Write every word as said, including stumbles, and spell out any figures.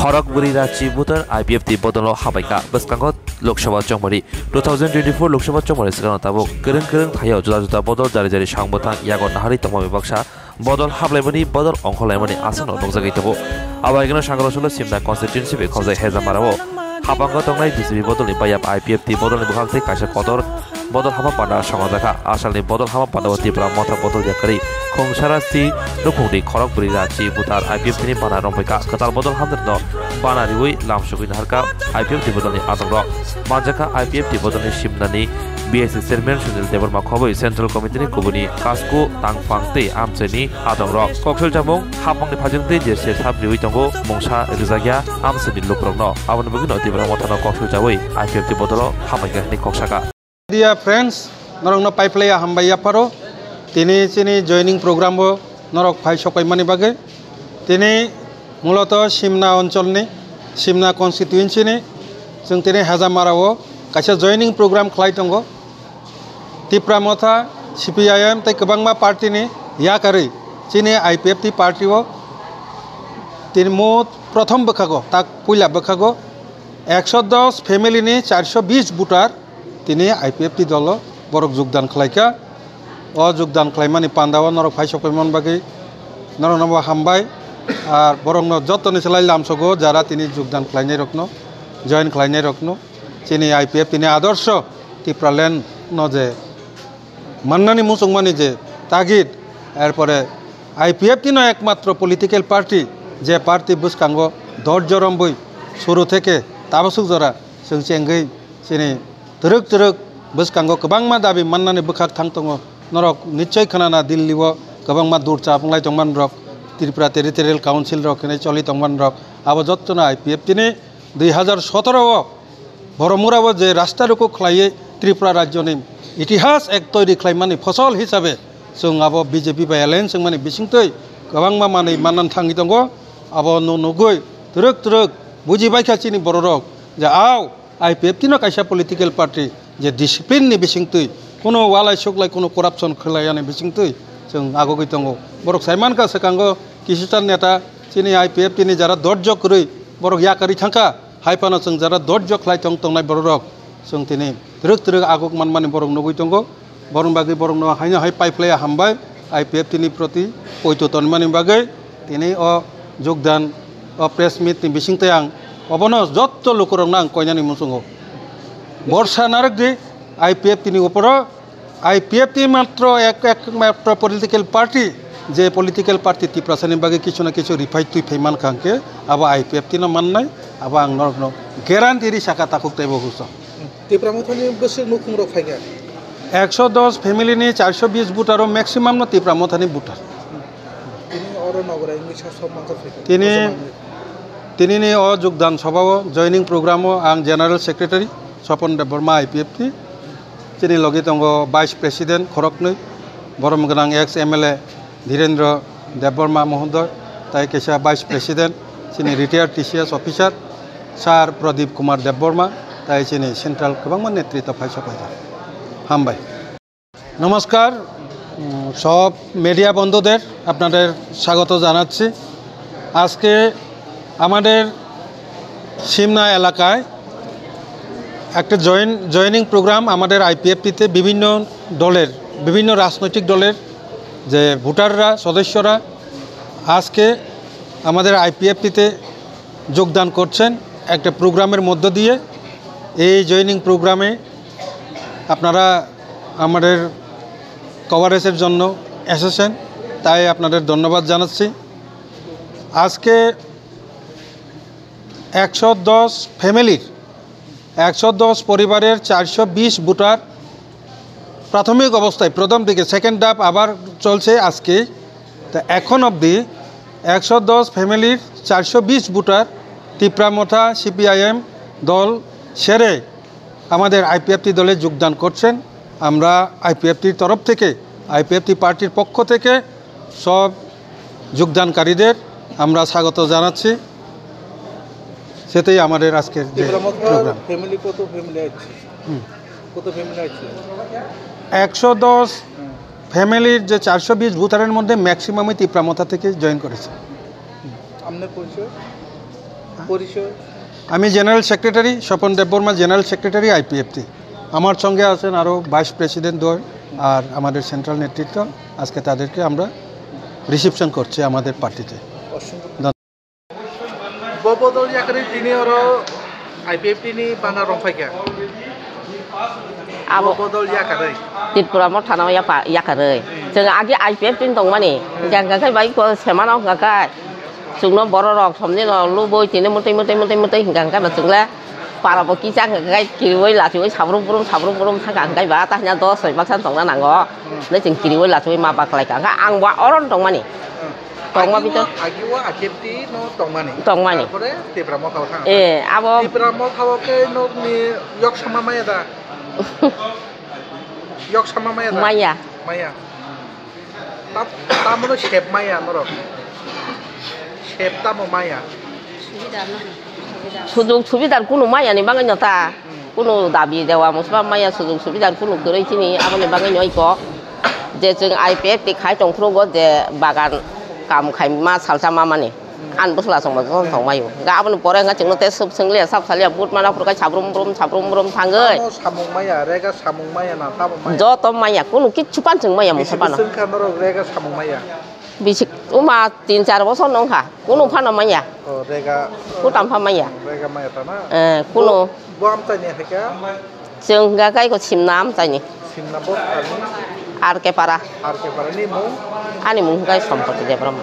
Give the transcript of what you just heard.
Khorok bwrwi rachi butar I P F T bodolo habaikha. Bwskango Lok Sabha chongmari. Two thousand twenty-four Lok Sabha chongmari swkangno tabuk kwrwng kwrwng thaio juda juda bodol jari jari sang bwthang yago naharwi tongmani baksa bodol haplaimani, bodol ongkhorlaimani aswkno nukjagwi tongo. Abo haikhe no Sangrosolo Simna constituency bai khobjai Hejamarao hapango tongnai B J P bodolni bayap I P F T bodolni bwkhak tei kaisa kotor bodol hama panda songjajakha. Asalni bodol hama pandao Tipra Motha bodol yakarwi khungsara si nukhungni khorok bwrwi rachi butar I P F T ni bana rompaikha. Kwtal bodol hamjakno bana riwi lamsogwi naharkha I P F T bodolni adongrok. Manjakha I P F T bodolni simnani B S C chairman Sunil Debbarma khobwi Central Committee ni kubuni kasku tangphang tei amchaini adongrok. Koksil chamung hapangni phajwng tei jersey sap riwi tongo mungsa rijakya amchaini lukurokno. Aboni bagwino Tipra Mothano koksil chawi I P F T bodolo hamaikha hwnwi kok sakha. Dear friends, norokno paiphlaiya hambai yapharo. Tini chini joining program o norok phai sokaimani bagwi. Tini muloto Simna oncholni, Simna constituency ni chwng tini Hejamara o kaisa joining program khlai tongo. Tipra Motha, C P I M tei kwbangma party ni yakarwi chini I P F T party o tini mut prothom bwkhago, tak puila bwkhago ekso dos family ni charso bis voter tini I P F T dolo borok jogdan khlaikha. O jogdan khlaimani pandao norok phai sokphaimani bagwi norokno bo hambai. Ar borokno jottoni slai lamsogo jara tini jogdan khlainairokno, join khlainairokno. Chini I P F T ni adorsho Tipraland no je mannani muchungmani je tagid, erpore I P F T no ekmatro political party, je party bwskango dorjo rombwi suru theke tabasuk jora chwng chengwi chini twrwk twrwk bwskango kwbangma dabi mannani bwkhak thang tongo. Norok nichoi khwnana Delhi o kwbangma dur chap wnglai tongmani rok, Tripura Territorial Council rok hinwi choli tongmani rok, abo jottono I P F T ni dui hazar sotoro o Boromura o je rasta ruku khlaiwi Tripura rajyoni itihas ek toiri khlaimani phosol hisabe chwng abo B J P bai alliance wngmani bisingtwi kwbangma manwi mannan thangwi tongo. Abo no nugwi twrwk twrwk bujibaikha chini bororok je ao I P F T no kaisa political party je discipline ni bisingtwi, kuno walai suklai, kuno corruption khwlaiyani bisingtwi chwng agogwi tongo. Borok saimankha swkango kisucha neta chini I P F T ni jara dorjo kwrwi borok yakarwi thangkha. Hai phano chwng jara dorjo khlai tong tongnai bororok chwng tini twrwk twrwk agok manmani borok nugwi tongo. Borokni bagwi borokno haino hai paiphlaiya hambai, I P F T ni proti poito tonmani bagwi tini o jogdan o press meet ni bisingtwi ang obono jotto lukurokno ang koinani muchungo. Borsa narwkdi I P F T ni uporo. I P F T matro ek, ek matro political party, je political party Tiprasani bagwi kichu na kichu riphai twi phai mankha hwnkhe abo I P F T no mannai, abo ang norokno guarantee ri saka takhuk teibo huso. Tipra Mothani bwswk nukhungrok phaikha? Ekso dos family ni charso bis voter o maximum no Tipra Mothani voter. Tini oro nogora wngwi sa sok mankha phaikha. Tini, tinini o jogdan sabha o joining program o ang General Secretary Sopon Debbarma I P F T, chini logi tongo Vice President khoroknwi, borom gwnang ex M L A Dhirendra Debbarma Mohodoy, tai kaisa Vice President, chini retired T C S officer, Sir Pradip Kumar Debbarma, tai chini central kwbangma netritwa phai soklaijak. Hambai. নমস্কার, উম, সব মিডিয়া বন্ধুদের আপনাদের স্বাগত জানাচ্ছি। আজকে আমাদের সিমনা এলাকায় একটা জয়েন জয়েনিং প্রোগ্রাম আমাদের আইপিএফটিতে বিভিন্ন দলের, বিভিন্ন রাজনৈতিক দলের যে ভোটাররা, সদস্যরা আজকে আমাদের আইপিএফটিতে যোগদান করছেন একটা প্রোগ্রামের মধ্য দিয়ে। এই জয়েনিং প্রোগ্রামে আপনারা আমাদের কভারেজের জন্য এসেছেন, তাই আপনাদের ধন্যবাদ জানাচ্ছি। আজকে একশো দশ ফ্যামিলির, একশো দশ পরিবারের চারশো বিশ ভোটার প্রাথমিক অবস্থায়, প্রথম দিকে, সেকেন্ড ধাপ আবার চলছে আজকে। তা এখন অবধি একশো দশ ফ্যামিলির চারশো বিশ ভোটার তিপ্রা মথা সিপিআইএম দল ছেড়ে আমাদের আইপিএফটি দলে যোগদান করছেন। আমরা আইপিএফটির তরফ থেকে, আইপিএফটি পার্টির পক্ষ থেকে সব যোগদানকারীদের আমরা স্বাগত জানাচ্ছি। সেটাই আমাদের আজকের যে তিপ্রা মথা প্রোগ্রাম। ফ্যামিলি, কত ফ্যামিলি আছে? হুম। কত ফ্যামিলি আছে? একশো দশ হুম। ফ্যামিলির যে চারশো বিশ ভোটারের মধ্যে ম্যাক্সিমামই তিপ্রা মথা থেকে জয়েন করেছে। আপনার পরিচয়? পরিচয়? আমি general secretary Swapan Debbarma, general secretary IPFT. আমার সঙ্গে আছেন আরও ভাইস প্রেসিডেন্ট দ্বয় আর আমাদের সেন্ট্রাল নেতৃত্ব। আজকে তাদেরকে আমরা রিসেপশন করছি আমাদের পার্টিতে। অসংখ্য ধন্যবাদ। Bo bodol yakarwi tini oro IPFT ni bana rong phaikha. Abo bodol yakarwi. Tripura Motha no yapa-, yakarwi. Chwng agi IPFT ni tongmani. Hwnkhe hwnkhe bai ko semano hwnkhe. Chwngno borok rok somni no lubui tini mwtwi mwtwi mwtwi mwtwi hwnkhe hwnkhe ba chwng le para bo kisa hwnkhe kiriui lachiui sabrum brum sabrum brum thangkha hwnkhe ba ta hwnkhe dos soi baksa tongna nango. Hwnkhe chwng kiriui lachiui ma baklaikha. Hwnkhe ang bo oro no tongmani. Tongma agi bito. O, agi o IPFT no tongmani. Tongmani. Tarpore Tipra Motha o thang. Eh, abo. Tipra Motha o khe nokni yok sama maya da? Yok sama maya da? Maya. Maya. Ta-, tamo no sep maya norok. Sep tamo maya. Sujug subidar kunu maya ni bagwi no ta. Kunu dabi dewa musba maya sujug subidar kunu kwrwi chini aboni bagwi no iko. Je chwng IPFT khai tongphuru go je bagan kam khai ma salsa ma mani. An bwsla songma joto thong mayo. Ga aboni pore wngkha chwngno tei sub swngliya sab saliya but mana phuru khai sabrum brum sabrum brum thangwi. Tamo samung maya, rega samung maya na tamo maya? Joto maya, kunu kichu pan chwng maya mungsa pano. Bisi bwswk wngkha norok rega samung maya? Bisi uma tin char bosor no wngkha, kunu phano maya. O, rega. Kutam pha maya. Rega maya ta na? Eh, kunu. Bo, bo amchaini hai kha? Chwng hwnkha khe iko Simna amchaini. Simna bo thani? R K Para. R K Para ni mung? Ani mung hwnkha Sompoti Debbarma.